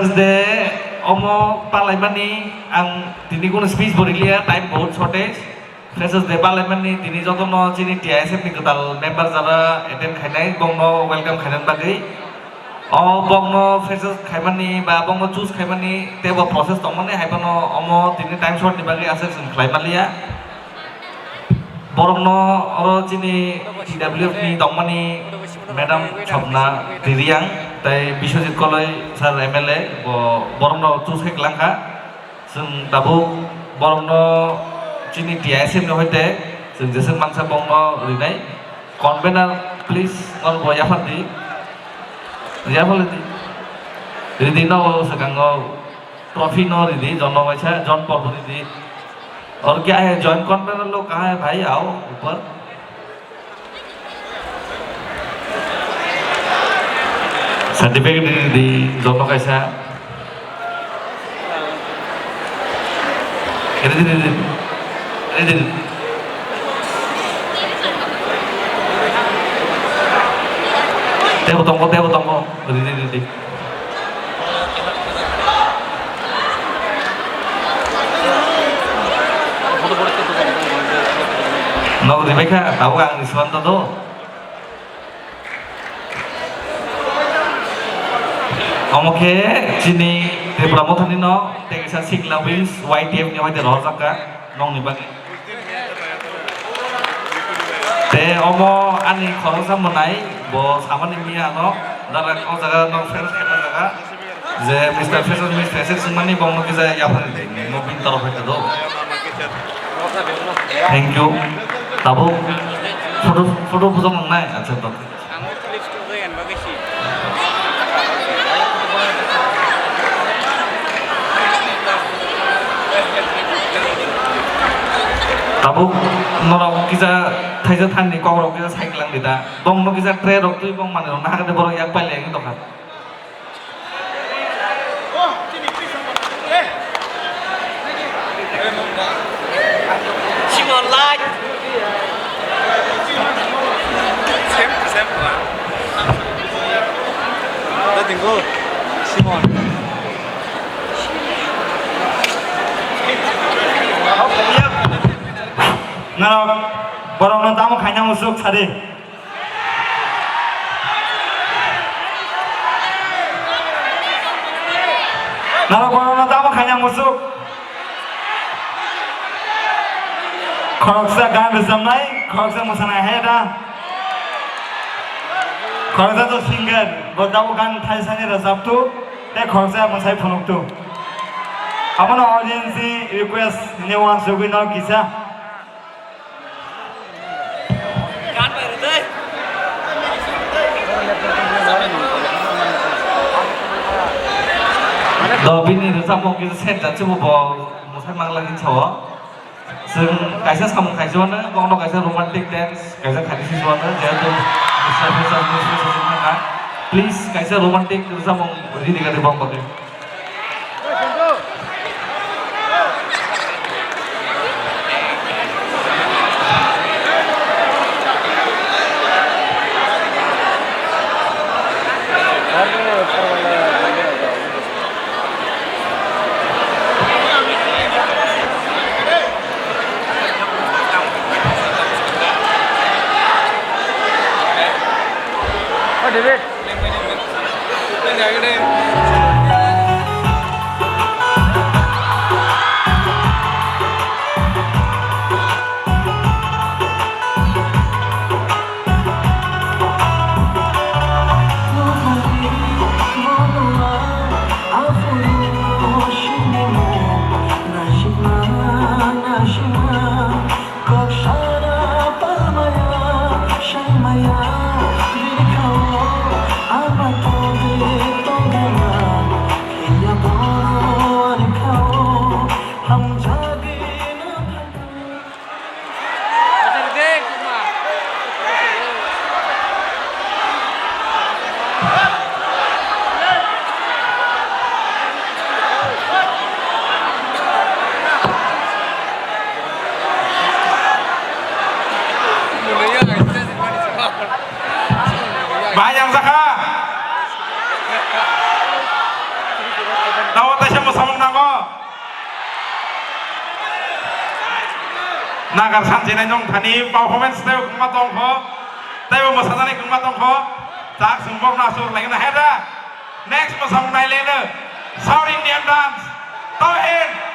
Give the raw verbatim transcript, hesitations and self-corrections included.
Freshers Day omo palaimani ang tini kuno speech bo riliya, time bahut shortage. Freshers Day palaimani tini jotono chini T I S F ni kwtal member jara attend khainai bongno welcome khainani bagwi. O bongno freshers khaimani ba bongno choose khaimani teibo process tongmani, haiphano omo tini time short ni bagwi aswk chwng khlai manliya. Borokno oro chini T W F ni tongmani Madam Swapna Reang tei Biswajit Koloi sir M L A bo borokno choose khe kwlangkha. Chwng tabuk borokno chini T I S F ni hoite chwng jeswk mansa bongno rinai. Convener, please, nor bo yaphar di. Yaphar di. Ridi no swkango trophy no ridi, jono kaisa, John Paul ridi. और क्या है, joint convener लोग कहाँ है भाई, आओ ऊपर। Certificate ridi, jono kaisa. Ridi, ridi. Ridi. Tebo tongo, tebo tongo. Ridi, ridi. Nok ribai kha, tabuk ang ni swan to do. Omo khe chini Tripura Mothani no tei kaisa Sikla Wings Y T F ni hoite rohorjak kha nokni bagwi. Tei omo ani khoroksa mwnai bo samani miya ano, dara o jaga no fail khaima jaga. Je Mister Fashion, Miss Fashion swngmani bongno kisa yaphar di, nini mobile torof hai do. Thank you. Tabuk photo, photo bujok nangnai? Acha, to. Tabuk norok kisa thaisa thanni kokrok kisa cycle lang di da. Bongno kisa tray rok twi bong manwi rok nahakhe borok yak pailai wngwi tongkha. Simon light. Same to same, bro. Nothing go. Simon. Norok borokno tamo khaina musuk sadi. Norok borokno tamo khaina musuk. Khoroksa gan rwchapnai, khoroksa mwsanai hai da. Khoroksa to singer, bo tabuk gan thaisani rwchaptu, tei khoroksa mwsai phunuktu. Abono audience ni request ni uansugwi no kisa. Do bini rwchapmung kisa set jat se bo bo mwsai mangla hinsa o. Chwng kaisa samung khaijwano, bono kaisa romantic dance kaisa khaidi sijwano, jehetu Mister Fashion, Miss Fashion thangkha. Please kaisa romantic rwchapmung ridi kadi bong bagwi. Oh, David. Nagar sanjinai nong thani performance tei kwma tongkho, tei bo mwsajaknai kwma tongkho. Chak swngbok no aswk lai na heda. Next mwsamung nai leno South Indian dance. Tawin.